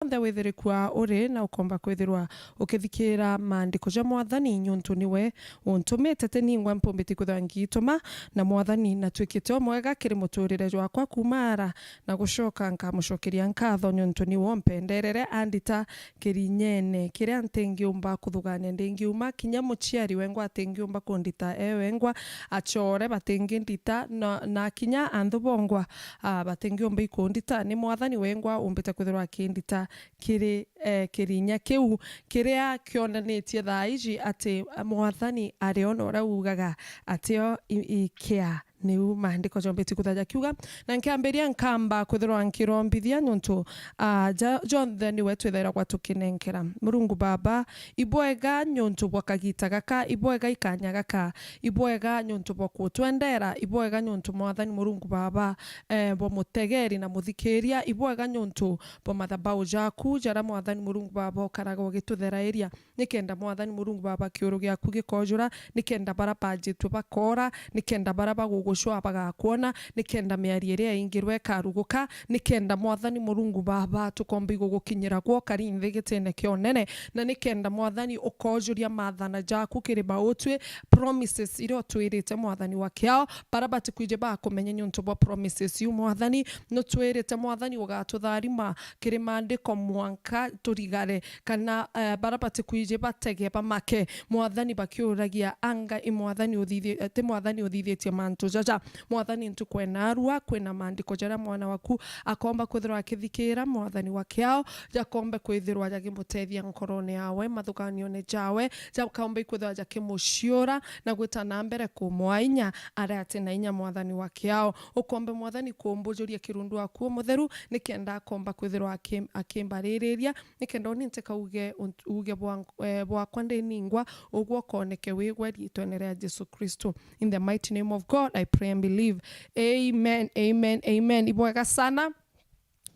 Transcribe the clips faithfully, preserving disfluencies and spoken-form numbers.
yonthe withirikua uri na ukomba kwithirwa ukithikira maandiko ja Mwathani, niuntu niwe untumite. Ti ningwa mpumbiti kwithirwa ngituma, na Mwathani natwikite o mwega kiri muturire jwakwa kuuma ara na gucoka nkamucokeria nkatho niuntu niwe umpenderere andita kirinyene kiria ntingiumba kuthugania ndingiuma. Kinya muciari wengwa atingiumba kundita e wengwa, acore batingindita, na, na kinya anthu bongwa, ah, batingiumba ikundita. Ni Mwathani wengwa umbite kwithirwa akindita kiri, eh, kirinya kiu kiria kionanitie thaa iji ati Mwathani ari o na uria uugaga atio i-, ikia. Niu maandiko jombeti kuthaja kiuga, na nkiambiria nkamba kwithirwa nkirombithia niuntu, ah, ja-, jonthe niwe twithairagwa tukinenkera. Murungu Baba, ibwega niuntu bwa kagita gaka, ibwega ikanya gaka, ibwega niuntu bwa kutwendera, ibwega niuntu Mwathani Murungu Baba, eh, bwa mutegeri na muthikiria, ibwega niuntu bwa mathabau jaku, jaria Mwathani Murungu Baba ukaraga ugitutheraeria. Nikenda Mwathani Murungu Baba kiuru giaku gikojura, nikenda baria bajitue bakora, nikenda baria bagugucwa bagakwona, nikenda miario iria ingirwe ikaruguka, nikenda Mwathani Murungu Baba tukomba igugukinyira gwo kari nthi gitine kia unene, na nikenda Mwathani ukojuria maathana jaku kiri bautwi, promises iria utwirite Mwathani wa kiao, baria batikwiji bakumenya niuntu bwa promises iu Mwathani, nutwirite Mwathani ugatutharima kiri maandiko mwanka turigare, kana, eh, baria batikwiji batege bamake, Mwathani bakiuragia, anga i Mwathani uthithie-, eh, ti Mwathani uthithitie mantu jaja? Mwathani, ntuku e naarua kwina maandiko jaria mwana waku akomba kwithirwa akithikira, Mwathani wa kiao, jakombe kwithirwa jagimutethia nkorone yawe, mathuganione jawe, jakombe kwithirwa jakimuciura na gwita na mbere kumwaa inya aria ati na inya, Mwathani wa kiao. Ukombe, Mwathani, kumbujuria kirundu waku umutheru, nikenda akomba kwithirwa akim-, akimbaririria, nikenda uni ntika uge unt-, uge bwa-, eh, bwakwa ndi ningwa, ugwo ukoneke wigwe riitwene ria Jesu Kristo. In the mighty name of God, I pray and believe. Amen, amen, amen. Ibwega sana.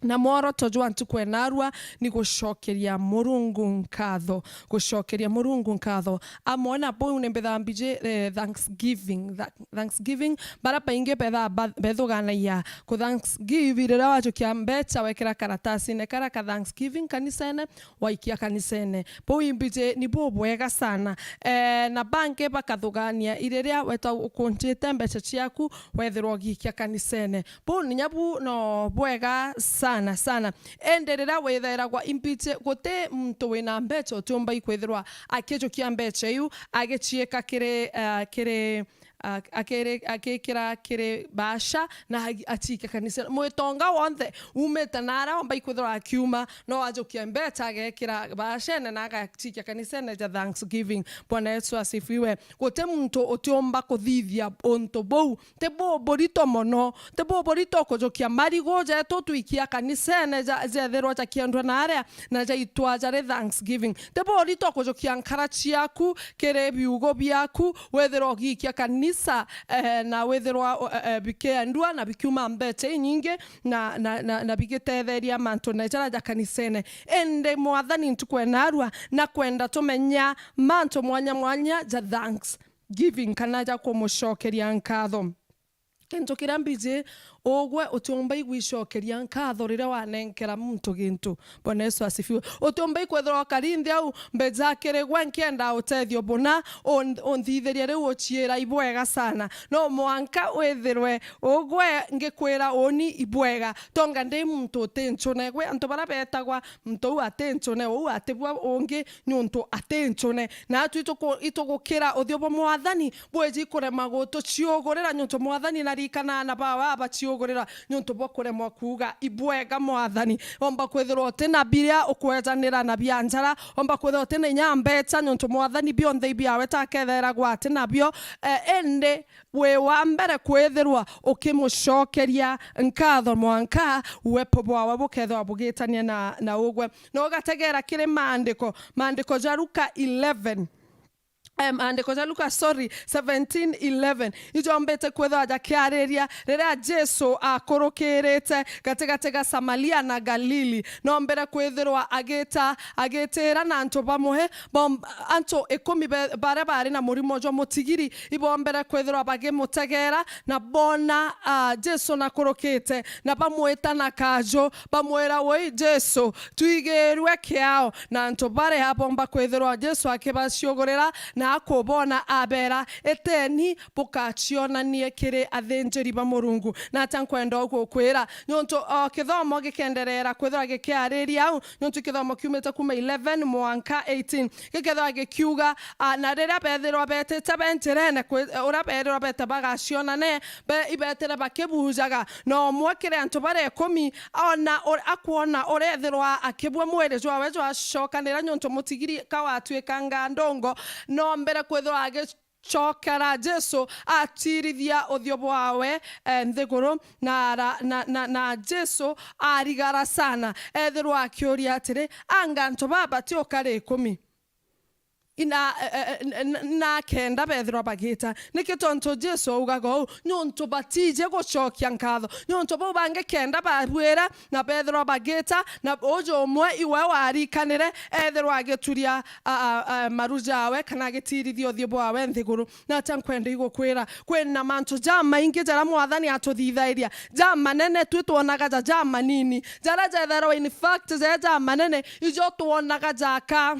Na mworoto jwa ntuku e naarua ni gucokeria Murungu nkatho. Gucokeria Murungu nkatho. Amwe na bau ni mbithaa mbiji, eh, thanksgiving. Tha-, thanksgiving. Baria baingi bethaa ba-, bethuganagia ku thanksgiving riria wajukia mbecha wekira karatasine karia ka thanksgiving kanisene, waikia kanisene. Buu imbiji ni bubwega sana. Eh, na bangi bakathugania iriria weta ukunjite mbecha ciaku, wethirwa ugiikia kanisene. Buu ninya bu no bwega sana, sana. Indi riria withairagwa imbiji, guti muntu wina mbecha utiumba ikwithirwa akijukia mbecha iu, agiciika kiri, eh, kiri a-, akiri-, agikira kiri baasha na agi-, aciika kanisene. Mwitonga wonthe umite na aria omba ikwithirwa akiuma, no ajukia mbecha agekira baashene na agacikia kanisene ja thanksgiving. Bwana Yesu asifiwe. Guti muntu utiumba kuthithia untu buu. Ti buburito mono. Ti buburito kujukia marigu jetu twikia kanisene ja-, jethirwa jakiendwa na aria na jaitwa jari thanksgiving. Ti burito kujukia nkara ciaku kiri biugo biaku, withirwa ugiikia kanisa, eh, na withirwa, eh, eh, bikiendua na bikiuma mbecha inyingi na, na, na, na bigitetheria mantune jaria ja kanisene. Indi Mwathani, ntuku e naarua, na kwenda tumenya mantu mwanya mwanya ja thanksgiving kana ja kumucokeria nkatho. Kintu kiria mbiji, ugwe utiumba igwicokeria nkatho riria wanenkera muntu gintu. Bwana Yesu asifiwe. Utiumba ikwithirwa ukari nthi au, mbija kiri gwe nkienda utethio buna, un-, unthithirie riu uciira ibwega sana. No mwanka withirwe ugwe ngikwira uni ibwega. Tonga ndi muntu utincune. Gwe antu baria betagwa muntu uu atincune, uu atibua ungi niuntu atincune. Naatu ituku-, itugukira uthio bwa Mwathani bwiji kurema gutuciugurira, niuntu Mwathani narikana aana bawe abaciugurira niuntu bwa kuremwa kuuga, "Ibwega, Mwathani." Omba kwithirwa uti na biria ukwejanira na bia njara, omba kwithirwa uti na inya mbecha, niuntu Mwathani bionthe ibiawe taketheragwa ati nabio. E, indi wi wa mbere kwithirwa ukimucokeria nkatho mwanka uwepo bwawe bukethirwa bugitania na, na ugwe. Na ugategera kiri maandiko, maandiko ja Luka eleven, eh, maandiko ja Luka, sorry, seventeen eleven, ijombite kwithirwa jakiariria riria Jesu akurukirite gatigati ga Samaria na Galili. Nombere kwithirwa agita, agitira na antu bamwe, bom-, antu ikumi be-, baria bari na murimo jwa mutigiri, ibombere kwithirwa bagimutegera, na boona, ah, Jesu nakurukite, na bamwita na kaju, bamwira, "Woi Jesu, twigirue kiao." Na antu baria bomba kwithirwa Jesu akibaciugurira na akubona, abera, "Iteni bukacionanie kiri athinjiri ba Murungu." Na atia nkwenda ugukwira, niuntu o kithomo gikendereera kwithirwa gikiariria au, niuntu kithomo kiumite kuuma eleven mwanka eighteen gikethirwa gikiuga, ah, na riria bethirwa betite be njirene kwi-, uria bethirwa bete bagacionane, be-, ibetire bakibujaga, na umwe kiri antu baria ikumi, ona ur-, akwona urethirwa akibua mwiri jwawe jwacokanira, niuntu mutigiri ka watwikanga ndongo, no mbere kwithirwa agicokera Jesu, atirithia uthio bwawe, eh, nthiguru, na ara-, na, na, na Jesu arigara sana, ethirwa akiuria atiri, "Anga antu baba ti ukari ikumi?" Ina, eh, eh, n-, n-, na kenda bethirwa bagita. Niki tontu Jesu augaga uu? Niuntu batiji gucokia nkatho. Niuntu bau bangi kenda babwira na bethirwa bagita, na uju umwe iwe warikanire, ethirwa agituria, a, a, a, maru jawe, kana agitirithia uthio bwawe nthiguru. Na atia nkwenda igukwira, kwina mantu jamaingi jaria Mwathani atuthithairia, jamanene twi twonaga ja jamanini. Jaria jethairwa, in fact, je jamanene, ijo twonaga jaka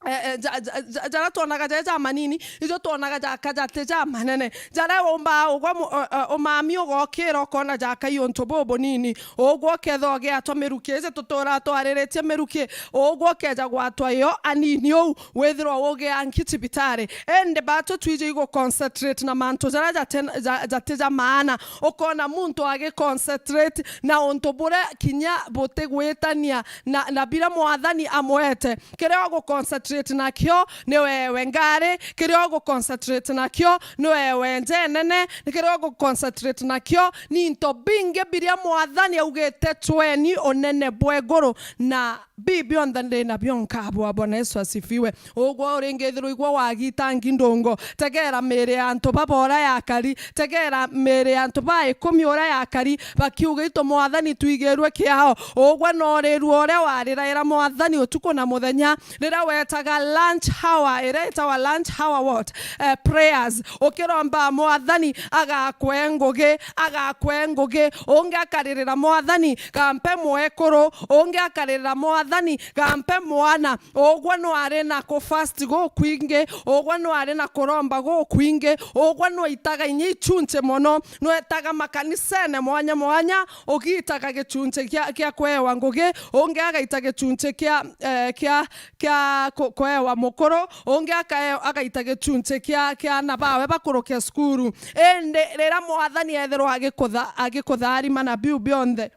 eh, eh, ja-, ja-, ja-, jaria twonaga jae jamanini, ijo twonaga jaka jati jamanene. Jaria umbaa ugwa mu-, eh, eh, umami ugokira ukona jaka i untu bubunini. Ugwo ukethirwa ugiatwa miruki, iji tutura twariritie miruki. Ugwo ukeja gwatwa yo anini uu, withirwa ugia nki cibitari. Indi batu twiji igu concentrate na mantu jaria jate-, ja-, jati ja maana. Ukona muntu agi concentrate na untu buria kinya butigwitania na, na biria Mwathani amwete. Kiria ugu concentrate nakio ni wewe ngari, kiria ugu concentrate nakio ni wewe njenene, kiria ugu concentrate nakio ni into bingi biria Mwathani augite tweni unene bwa iguru, na bi bionthe ndi nabio nkabwa. Bwana Yesu asifiwe. Ugwo uringithirwa igwo wagitangi ndungo, tegera miri ya antu baba uria yakari, tegera miri ya antu ba ikumi uria yakari, bakiuga, "Itu Mwathani twigirue kiao." Ugwe noorirua uria wariraira Mwathani utuku na muthenya, riria wetaga lunch hour, iria itawa lunch hour what? Eh, prayers. Ukiromba Mwathani agakwe ngugi, agakwe ngugi. Ungi akaririra Mwathani, "Gampe mwekuru." Ungi akaririra Mwathani, "Gampe mwana." Ugwe nwari na ku fast gukwingi, ugwe nwari na kuromba gukwingi, ugwe nwaitaga inya ichunchi mono, nwetaga makanisene mwanya mwanya, ugitaga gichunchi kia, kia kwewa ngugi, ungi agaita gichunchi kia, eh, kia, kia ku-, kwewa mukuru, ungi akae-, agaita gichunchi kia, kia ana bawe bakuruke cukuru. Indi riria Mwathani ethirwa agikutha-, agikutharima na biu bionthe,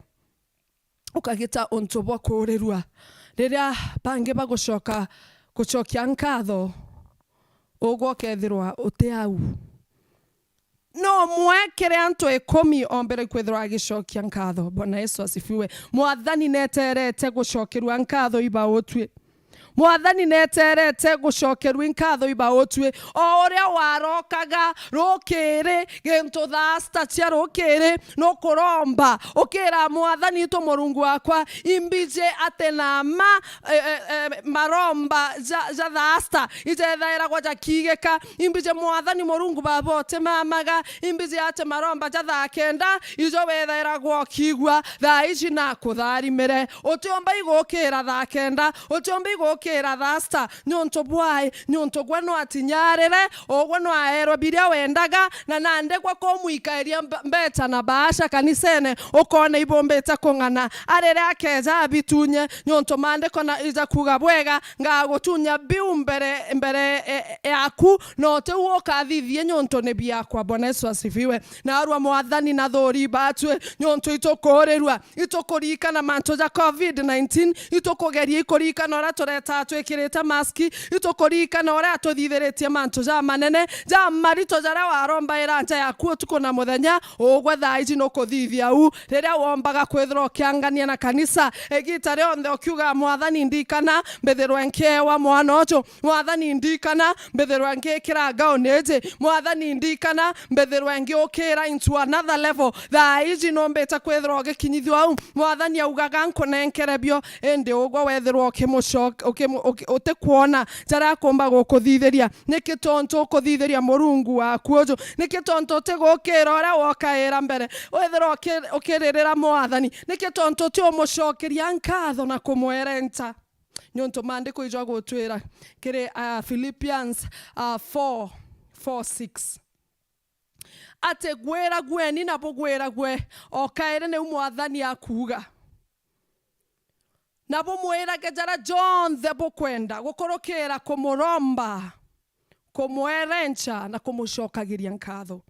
ukagita untu bwa kuurirua. Riria bangi bagucoka, gucokia nkatho, ugwe ukethirwa uti au. No umwe kiri antu ikumi ombere kwithirwa agicokia nkatho. Bwana Yesu asifiwe. Mwathani neterete gucokerua nkatho ibautwi. Mwathani neterete gucokerua nkatho ibautwi. O uria warokaga rukiri, gintu thaa sita cia rukiri, nukuromba, ukira Mwathani, "Itu Murungu wakwa, imbiji ati na ma, eh, eh, eh, maromba ja, ja thaa sita ijethairagwa jakiigika? Imbiji Mwathani Murungu Baba utimamaga? Imbiji ati maromba ja thaa kenda ijo wethairagwa ukiigua? Thaa iji nakutharimire." Utiumba igukira thaa kenda, utiumba igukira thaa sita. Niuntu bwai? Niuntu gwe nwatinyarire, ugwe nwaerwe biria wendaga, na nandi gwe kumwikairia mb-, mbecha na bahasha kanisene, ukona ibumbite kung'ana. A riria akeja abitunye, niuntu maandiko na ija kuuga bwega, "Ngagutunya biu mbere, mbere, e, e, yaku, na utiu ukathithie, niuntu ni biakwa." Bwana Yesu asifiwe. Naarua Mwathani na thuri batwi, niuntu itukuurirua, itukuririkana mantu ja covid nineteen, itukugeria ikuririkana uria tureta atwikirite maski, itukuririkana uria atuthithiritie mantu jamanene, jamarito jaria warombaira nja yaku utuku na muthenya, ugwe thaa iji nukuthithia u. Riria wombaga kwithirwa ukiangania na kanisa, igita rionthe ukiuga, "Mwathani, ndirikana mbithirwe nkiewa mwana uju. Mwathani, ndirikana mbithirwe ngikira ngauni iji. Mwathani, ndirikana mbithirwe ngiukira into another level." Thaa iji numbite kwithirwa ugikinyithua au. Mwathani augaga, "Nkunenkere bio," indi ugwe wethirwa ukimucoke-, ukimu-, uki-, utikwona jaria akumba gukuthithiria. Niki tontu ukuthithiria Murungu waku uju? Niki tontu utigukira uria wokaira mbere? Wethirwa uki-, ukiririra Mwathani, niki tontu utiumucokeria nkatho na kumwerenca? Niuntu maandiko ijwa gutwira kiri, ah, Philippians, ah, four, four, six, ati, "Gwiragueni na bugwiragwe o kairi, niu Mwathani akuuga. Na bumwirage jaria jonthe bukwenda, gukurukira kumuromba, kumwerenca na kumucokagiria nkatho."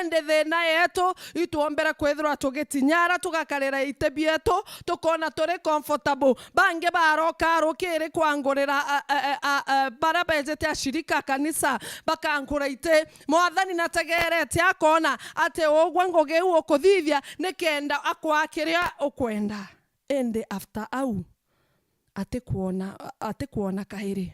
Indi thiina yetu, itwombere kwithirwa tugitinyara, tugakarira iti bietu, tukona turi comfortable. Bangi baroka rukiri kwangurira, a, a, a, a, a, baria bejete ashirika kanisa, bakankura iti. Mwathani nategerete akona ati ugwe ngugi iu ukuthithia nikenda akwaa kiria ukwenda. Indi after au, atikwona, atikwona kairi.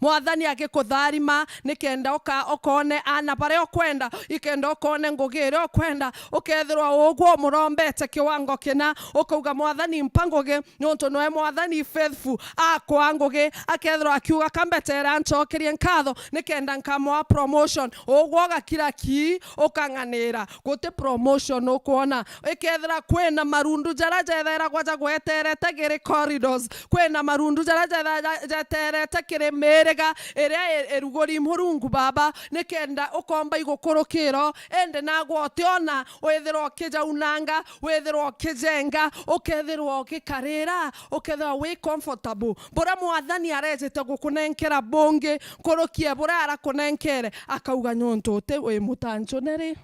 Mwathani agikutharima nikenda uka-, ukone aana baria ukwenda, ikenda ukone ngugi iria ukwenda, ukethirwa ugwe umurombete kiwango kina, ukauga, "Mwathani, mpa ngugi," niuntu noe Mwathani faithful, akwaa ngugi, akethirwa akiuga, "Ka mbetere ancokerie nkatho nikenda nkamwaa promotion." Ugwe ugakira ki, ukang'anira. Guti promotion ukwona. Ikethira kwina marundu jaria jethairagwa jagweterete giri corridors, kwina marundu jaria jetha-, ja-, jeterete kiri miriga iria i-, iruguri Murungu Baba, nikenda ukomba igukurukiro, indi nagwe utiona, withirwa ukijaunanga, withirwa ukijenga, ukethirwa ugikarira, ukethirwa wi comfortable. Buria Mwathani arejite gukunenkera bungi nkuruki e buria arakunenkere, akauga, "Niuntu uti wi mutancu neri?"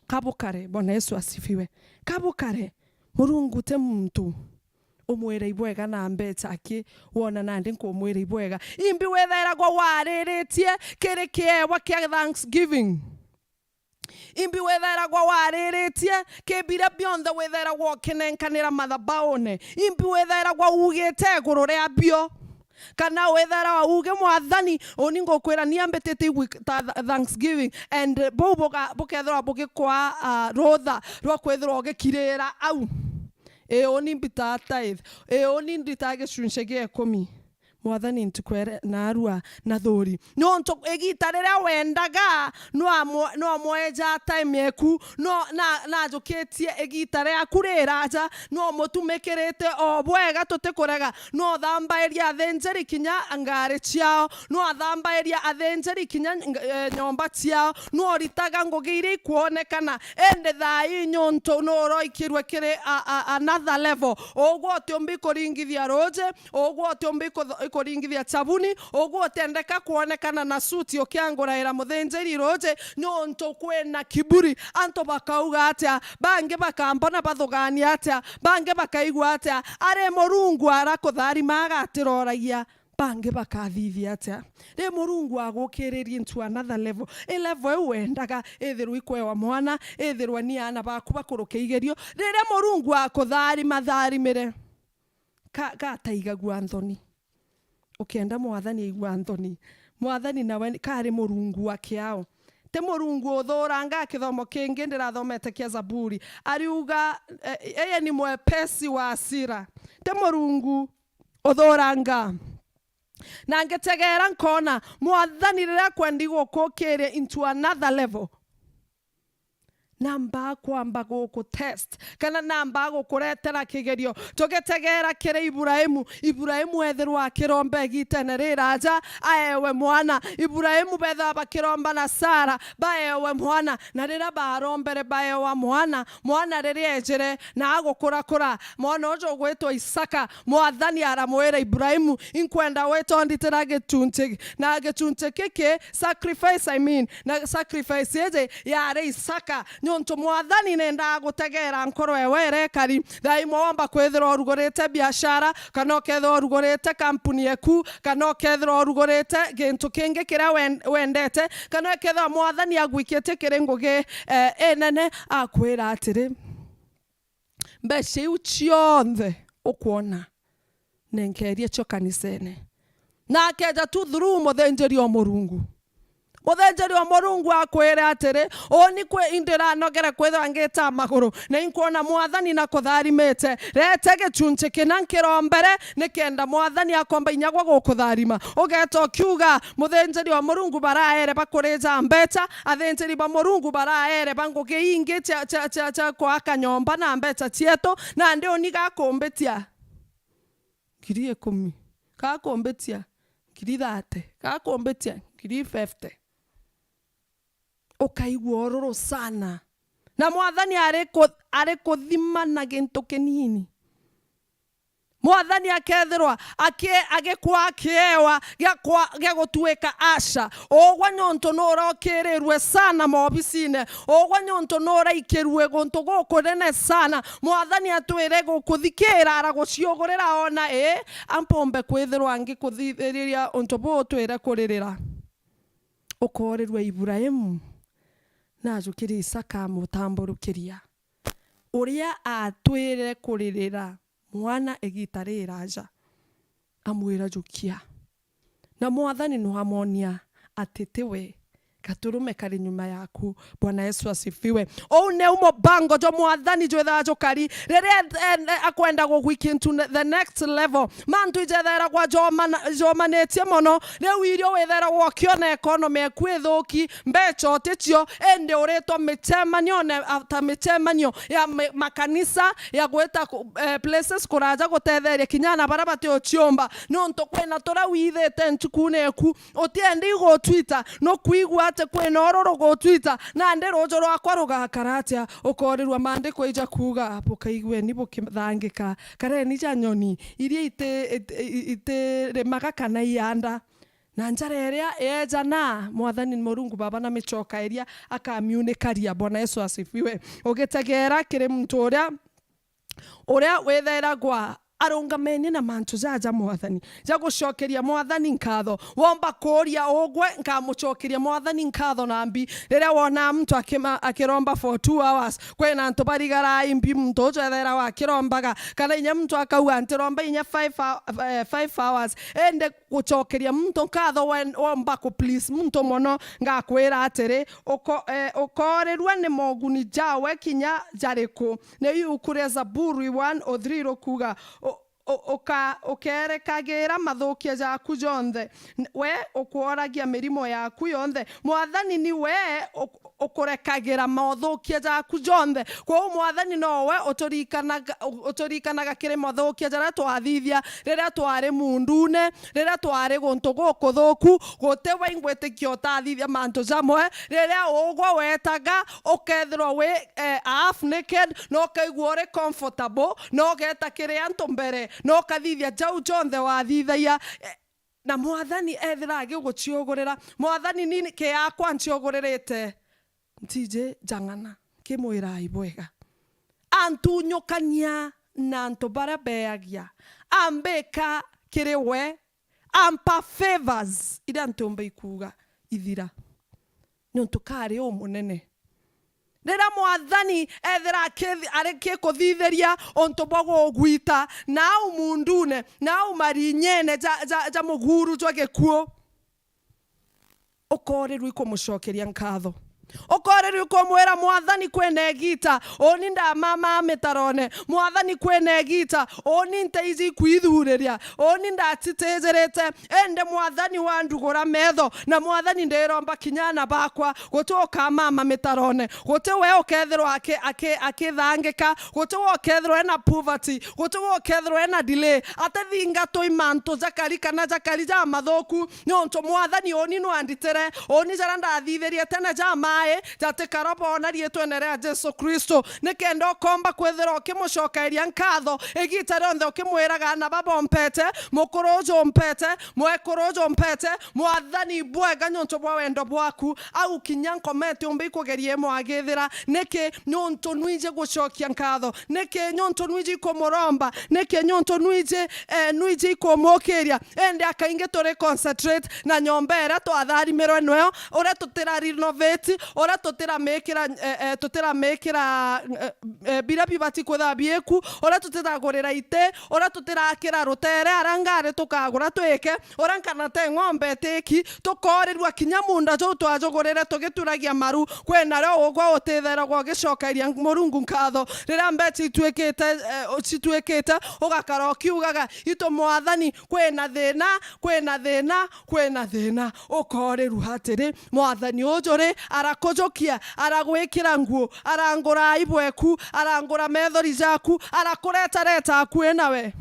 Kabukare, Bwana Yesu asifiwe. Kabukare, Murungu ti muntu umwira ibwega na mbeca aki wona nandi nkumwira ibwega. Imbi wethairagwa wariritie kiri kiewa kia thanksgiving? Imbi wethairagwa wariritie ki biria bionthe wethairagwa ukinenkanira mathabaune? Imbi wethairagwa ugite iguru ria bio? Kana wethera uge, "Mwathani, uni ngukwira ni ambitite igwi ta th-, thanksgiving," and buu buga-, bukethirwa bugikwa, ah, rutha rwa kwithirwa ugikirira au. Ii, uni mbitaa tithe. Ii, uni nditaa gicunci gia ikumi. Mwathani, ntikwere naarua na thuri. Niuntu igita riria wendaga, no amwe-, no amweja time yeku, no na-, najukitie igita riaku riraja, no mutumikirite o bwega tutikurega, no thambairia athinjiri kinya ngari ciao, no athambairia athinjiri kinya ng-, eh, nyomba ciao, no ritaga ngugi iria ikwonekana, indi thaa ii niuntu no uroikirwe kiri a, a, another level. Ugwe utiumbi kuringithia ruji, ugwe utiumbi kutho-, kuringithia chabuni, ugwe utendeka kwonekana na suti ukianguraira muthinjiri ruji, niuntu kwina kiburi. Antu bakauga atia? Bangi bakambona bathugania atia? Bangi bakaigua atia? Ari Murungu arakutharima agatiroragia, bangi bakathithia atia? Ri Murungu agukiririe into another level. I level iu wendaga, ithirwa ikwewa mwana, ithirwa ni aana baku bakuruke igerio. Riria Murungu akutharima, tharimire. Ka-, gataigagua nthoni. Ukienda Mwathani aigua nthoni. Mwathani nawe ni-, kari Murungu wa kiao. Ti Murungu uthuranga. Kithomo kingi ndirathomete kia Zaburi. Ariuga, eh, yeye ni mwepesi wa hasira. Ti Murungu uthuranga. Na ngitegera nkona, Mwathani riria akwendi gukukiria into another level, nambaa kwamba guku test, kana nambaa gukuretera kigerio. Tugitegera kiri Iburaimu, Iburaimu ethirwa akiromba igitene riraja, aewe mwana. Iburaimu bethirwa bakiromba na Sara, baewe mwana. Na riria barombere baewa mwana, mwana riria ejire na agukurakura, mwana uju ugwitwa Isaka, Mwathani aramwira Iburaimu, "Inkwenda wite unditira gichunchi, na gichunchi giki, sacrifice, I mean, na sacrifice iji yari Isaka." Nontu Mwathani nendaa gutegeera nkoro ewe irekari. Thaa imwe womba kwithirwa urugurite biashara, kana ukethirwa urugurite kampuni eku, kana ukethirwa urugurite gintu kingi kiria wen-, wendete, kana ukethirwa Mwathani agwikitie kiri ngugi, eh, inene, akwira atiri, mbeca iu cionthe ukwona, nenkerie cio kanisene. Na akeja tu through muthinjiri o Murungu. Muthinjiri o Murungu akwire atiri, uni kwi indiranogere kwithirwa ngita maguru, na inkwona Mwathani na kutharimite. Rete gichunchi kina nkiro mbere, nikenda Mwathani akomba inya gwa gukutharima. Ugeta ukiuga, muthinjiri o Murungu baraere bakurija mbecha, athinjiri ba Murungu baraere ba ngugi ingi cia, cia, cia, cia kwaka nyomba na mbecha cietu, nandi uni gakumbitia ngiri ikumi, gakumbitia ngiri thirty, gakumbitia ngiri fifty. Ukaigua ururu sana. Na Mwathani ari ku-, ari kuthima na gintu kinini. Mwathani akethirwa aki-, agikwa kiewa gia kwa-, gia gutuika asha. Ugwe niuntu nurakirirwe sana maobisine. Ugwe niuntu nuraikirue guntu gukunene sana. Mwathani atwire gukuthikira, araguciugurira, ona, ii, ampumbe kwithirwa ngikuthithiriria untu buu utwire kuririra. Ukoorirua Iburaimu, na ajukire Isaka amutamburukiria. Uria aatwire kuririra mwana igiita riraja, amwira, "Jukia." Na Mwathani no amwonia ati ti we gaturume kari nyuma yaku. Bwana Yesu asifiwe. Uu niu mubango jwa Mwathani jwithaa jukari. Riria, eh, eh, akwenda gugwikia into ne-, the next level, mantu ijethairagwa jomana-, jomanitie mono. Riu irio withairagwa ukiona economy eku ithuki, mbeca uticio, indi uritwa micemanio, ne-, after micemanio ya mi-, makanisa, ya gwita ku-, eh, places kuraja gutetheria kinya ana baria bati uciumba, nontu kwina turia withite ntukune eku, utiendi gutwita, nukwigua ati kwina ururu gutwita, nandi ruju rwakwa rugakara atia? Ukoorirua maandiko ija kuuga, "Bukaigueni bukithangika, kareni ja nyoni iria iti-, iti-, itirimaga kana ianda." Na njara iria yeejana, Mwathani Murungu Baba na micoka iria akamiunikaria. Bwana Yesu asifiwe. Ugitegeera kiri muntu uria, uria withairagwa arungamene na mantu jaja Mwathani, ja gucokeria Mwathani nkatho. Womba kuuria ugwe, "Nkamucokeria Mwathani nkatho nambi?" Riria wona muntu akima-, akiromba for two hours, kwina antu barigara imbi muntu uju ethairagwa akirombaga, kana inya muntu akauga, "Ntiromba inya five hou-, eh, five hours." Indi gucokeria muntu nkatho wen-, womba ku please muntu mono, ngakwira atiri, uko-, eh, ukoorirua ni moguni jawe kinya jariku? Ni iuku ria Zaburi one oh three rukuuga, u-, u-, uka-, ukerekagira mathukia jaku jonthe. N-, we ukworagia mirimo yaku yonthe. Mwathani ni we uk-, ukurekagira mothukia jaku jonthe. Kwou Mwathani nowe uturikanaga, u-, uturikanaga kiri mothukia jaria twathithia riria twari mundune, riria twari guntu gukuthuku. Guti we ingwitikia utathithia mantu jamwe. Riria ugwe wetaga, ukethirwa wi, eh, half naked, na ukaigua uri comfortable, na ugeta kiri antu mbere, na ukathithia jau jonthe wathithagia. Eh, na Mwathani ethira agiguciugurira, Mwathani ni kiakwa nciuguririte, ntiji jang'ana, nkimwirai bwega. Antunyukania na antu baria beagia, ambika kiri we, ampa favors iria ntiumba ikuuga ithira, niuntu kari umunene. Riria Mwathani ethira akithi-, arikikuthithiria untu bwa gugwita, na au mundune, na au marinyene ja, ja, ja muguru jwa gikuu, ukoorirua ikumucokeria nkatho. Ukoorirua ikumwira, "Mwathani, kwina igiita, uni ndamamaa mitarone. Mwathani, kwina igiita, uni nteiji ikwithuriria. Uni ndatitijirite, indi Mwathani wandugura metho, na Mwathani ndiromba kinya ana bakwa." Guti ukamama mitarone. Guti we ukethirwa aki-, aki-, akithangika. Guti we ukethirwa ena poverty. Guti we ukethirwa ena delay. Atithingatwi mantu jakari kana jakari jamathuku, niuntu Mwathani uni nwanditire, uni jaria ndathithirie tene jama naai, jatikara boona riitwene ria Jesu Kristo, nikenda ukomba kwithirwa ukimucokeria nkatho igiita rionthe ukimwiraga, "Aana baba umpete, mukuru uju umpete, mwekuru uju umpete, Mwathani, bwega niuntu bwa wendo bwaku." Au kinya nkomete umba ikugeria imwagithira. Niki? Niuntu nwiji gucokia nkatho. Niki? Niuntu nwiji kumuromba. Niki? Niuntu nwiji, eh, nwiji kumukiria. Indi akaingi turi concentrate na nyomba iria twatharimirwe nayo, uria tutira renovate, uria tutiramikira, eh, eh, tutiramikira, eh, eh, biria bibati kwithirwa biiku, uria tutiragurira iti, uria tutirakira rutere, aria ngari tukagura twike, uria nkana te ng'ombe itiki, tukoorirua kinya muunda juu twajugurire tugituragia maru. Kwina rio ugwe utitheragwa ugicokeria Murungu nkatho riria mbeca ituikite, eh, cituikite, ugakara ukiugaga, "Itu Mwathani, kwina thina, kwina thina, kwina thina." Ukoorirua atiri, Mwathani uju ri, arakujukia, aragwikira nguo, arangura aibu eku, arangura methori jaku, arakuretareta akui nawe.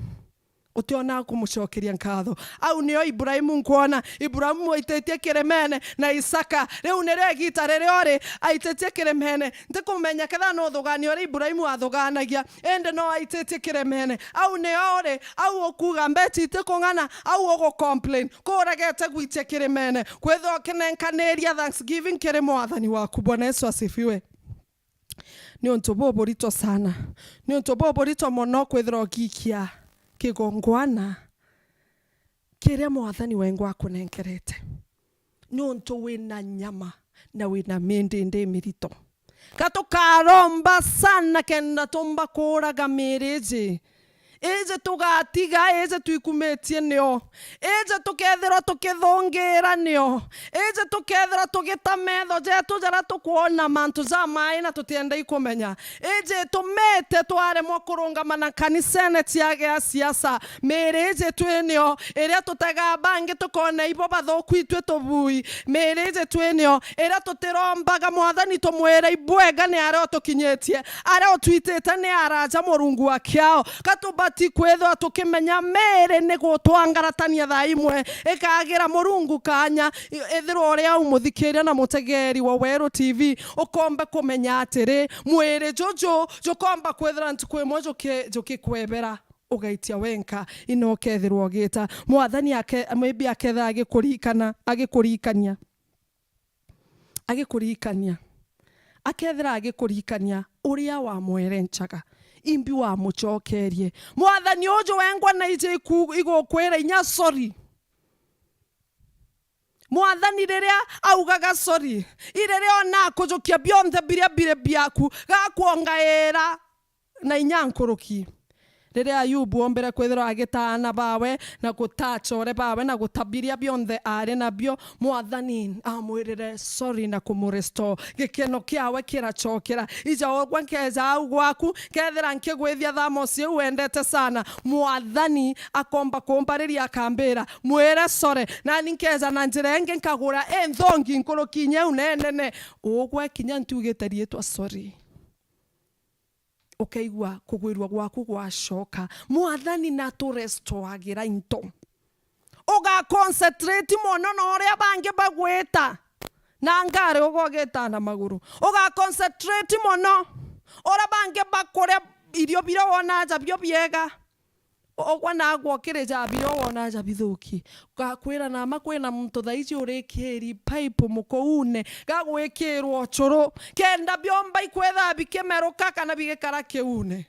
Utiona kumucokeria nkatho. Au nio Ibrahimu nkwona. Ibrahimu aititie kirimene na Isaka. Riu nirio igiita riria uri aititie kirimene. Ntikumenya kethira no uthugania uria Ibrahimu athugaanagia, indi no aititie kirimene. Au nio uri, au ukuuga, "Mbeca itikung'ana," au ugu complain. Kuregete gwitia kirimene. Kwithirwa ukinenkaniria thanksgiving kiri Mwathani waku. Bwana Yesu asifiwe. Ni untu buburito sana. Ni untu buburito mono kwithirwa ugiikia kigongwana kiria Mwathani wengwa akunenkerete. Ni untu wina nyama na wina mindindi imirito. Ka tukaromba sana kenda tumba kuuraga miiri iji. Iji tugatiga, iji twikumitie nio. Iji tukethirwa tukithungiira nio. Iji tukethirwa tugita metho jetu jaria tukwona mantu jamai na tutienda ikumenya. Iji itumite twaremwa kurungama na kanisene ciagea siasa. Miiri iji twi nio, iria tutegaa bangi tukona ibo bathuku itwi tubui. Miiri iji twi nio, iria tutirombaga Mwathani tumwire, "Ibwega ni aria utukinyitie, aria utwitite ni araja Murungu wa kiao." Ka tubati kwithirwa tukimenya miiri ni gutwangaratania thaa imwe ikagira Murungu kanya. I-, ithirwa uri au muthikiria na mutegeeri wa Weru T V, ukombe kumenya atiri, mwiri juju jukomba kwithira ntuku imwe juki-, jukikwebera, ugaitia wenka, ino ukethirwa ugita. Mwathani ake-, maybe akethira agikurikana, agikurikania. Agikurikania. Akethira agikurikania uria wamwerencaga, imbi wamucokerie. Mwathani uju wengwa na iji iku-, igukwira inya sorry. Mwathani riria augaga sorry, i riria ona akujukia bionthe biria biri biaku, gakwongaira na inya nkuruki. Riria Ayubu ombire kwithirwa agita aana bawe na guta achore bawe na guta biria bionthe aari nabio, Mwathani amwirire sorry na kumurestore. Gikeno kiawe kiracokera. Ija ugwe nkeja au gwaku, kethira nkigwithia thamosi iu wendete sana, Mwathani akomba kumbariria akambira, "Mwire sorry." Nani nkeja na njira ingi nkagura inthongi nkuruki inya iu nenene. Ugwe kinya ntiugite riitwa sorry. Ukaigua kugwirua gwaku gwacoka. Mwathani naturestoragira into. Ugaconcentrate mono na uria bangi bagwita na ngari, ugogita na maguru. Ugaconcentrate mono uria bangi bakuria irio biria wona aja bio biega. Ugwe nagwe ukirija biria wona aja bithuki. Gakwira nama kwina muntu thaiji urikiri pipe mukuune, gagwikirwa ucuru, kenda biomba ikwitha bikimeruka kana bigikara kiuune.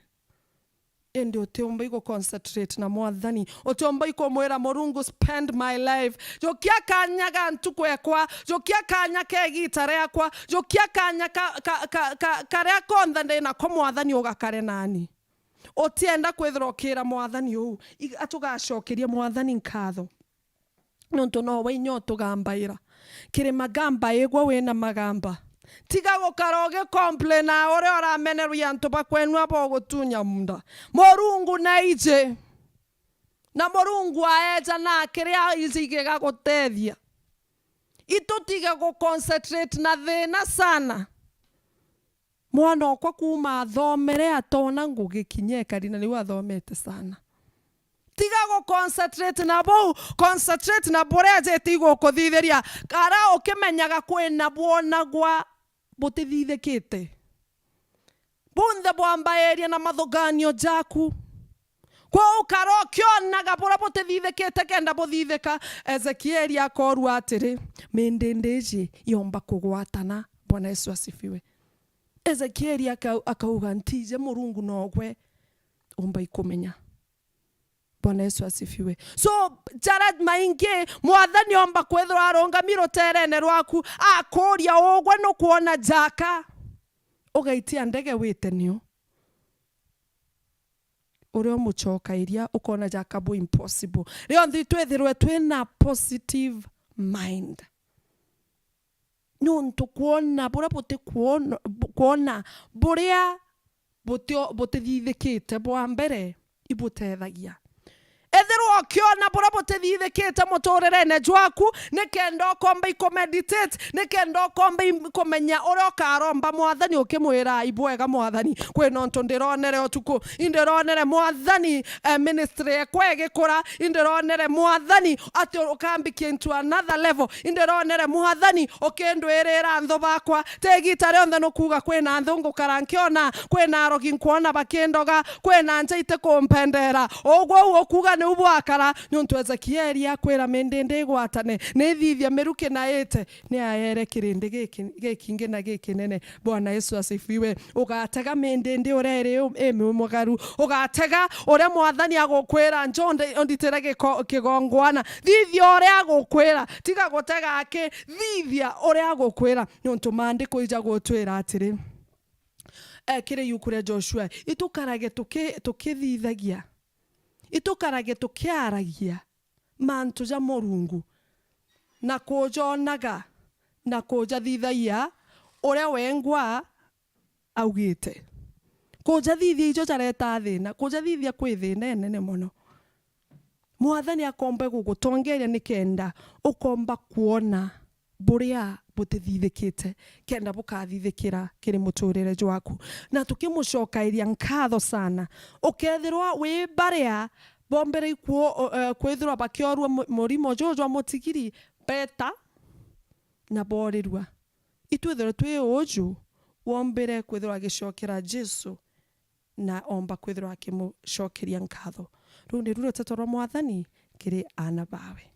Indi utiumba iguconcentrate na Mwathani. Utiumba ikumwira Murungu, "Spend my life." Jukia kanya ga ntuku ekwa, jukia kanya ka igiita riakwa, jukia kanya ka, ka, ka, ka, karia konthe ndinako, Mwathani, ugakare nani. Utienda kwithirwa ukira Mwathani uu, i-, atugacokerie Mwathani nkatho. Nontu nowe inya utugambaira. Kiri magamba igwe wina magamba. Tiga gukara ugicomplain na uria uramenerwa i antu ba kwenu aba ugutunya munda. Murungu naiji. Na Murungu aeja na kiria aiji gigagutethia. Itutige guconcentrate na thina sana. Mwana okwa kuuma athomere atona ngugi kinya ekari na niu athomete sana. Tiga guconcentrate na buu, concentrate na buria ajite igukuthithiria. Kara ukimenyaga kwina bwonagwa butithithikite. Bunthe bwambairia na mathuganio jaku. Kwou ukara ukionaga buria butithithikite kenda buthithika. Ezekieli akoorua atiri, mindindi iji yomba kugwatana. Bwana Yesu asifiwe. Ezekieli akau-, akauga, "Ntiji Murungu nogwe umba ikumenya." Bwana Yesu asifiwe. So, jaria maingi, Mwathani omba kwithirwa arungami ruteerene rwaku, akuuria, "Ugwe nukwona jaka?" Ugaitia ndege wite niu. Uria umucokairia, ukona jaka bu impossible. Rionthe twithirwe twina positive mind. Niuntu kwona buria buti kwona, bu-, kwona buria butio-, butithithikite bwa mbere ibutethagia. Ethirwa ukiona buria butithithikite muturirene jwaku, nikenda ukomba ikumeditate, nikenda ukomba im-, kumenya uria ukaromba Mwathani ukimwira, "Ibwega Mwathani, kwina untu ndironere utuku, indironere Mwathani, eh, ministry ekwa igikura, indironere Mwathani ati ukambikia into another level, indironere Mwathani ukindwirira anthu bakwa." Ti igita rionthe nukuuga, "Kwina anthu ngukara nkiona, kwina arogi nkwona bakindoga, kwina nja itikumpendera." Ugwe uu ukuuga niu bwakara, niuntu Ezekieli akwira, "Mindindi igwatane, nithithia miruki na ite." Ni aere kirindi giki, gikingi na gikinene. Bwana Yesu asifiwe. Ugatega mindindi uria iri u-, imiumugaru. Ugatega uria Mwathani agukwira, "Njo ndi-, unditire giko-, kigongwana." Thithia uria agukwira. Tiga gutega aki, thithia uria agukwira. Niuntu maandiko ija gutwira atiri, eh, kiri iuku ria Joshua, itukarage tuki-, tukithithagia. Itukarage tukiaragia mantu ja Murungu, na kujonaga, na kujathithagia uria wengwa augite. Kujathithia ijo jaretaa thina, kujathithia kwi thina inene mono. Mwathani akombe gugutongeria nikenda ukomba kwona buria butithithikite, kenda bukathithikira kiri muturire jwaku. Na tukimucokairia nkatho sana, ukethirwa wi baria bombere iku-, o-, eh, kwithirwa bakiorua mu-, murimo juju jwa mutigiri, beta na borirua. Itwithirwe twi uju wombire kwithirwa agicokera Jesu na omba kwithirwa akimucokeria nkatho. Ruu niru ruteto rwa Mwathani kiri aana bawe.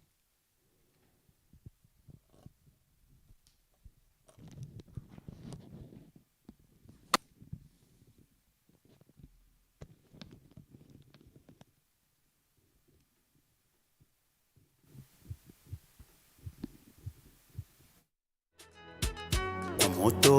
Omoto.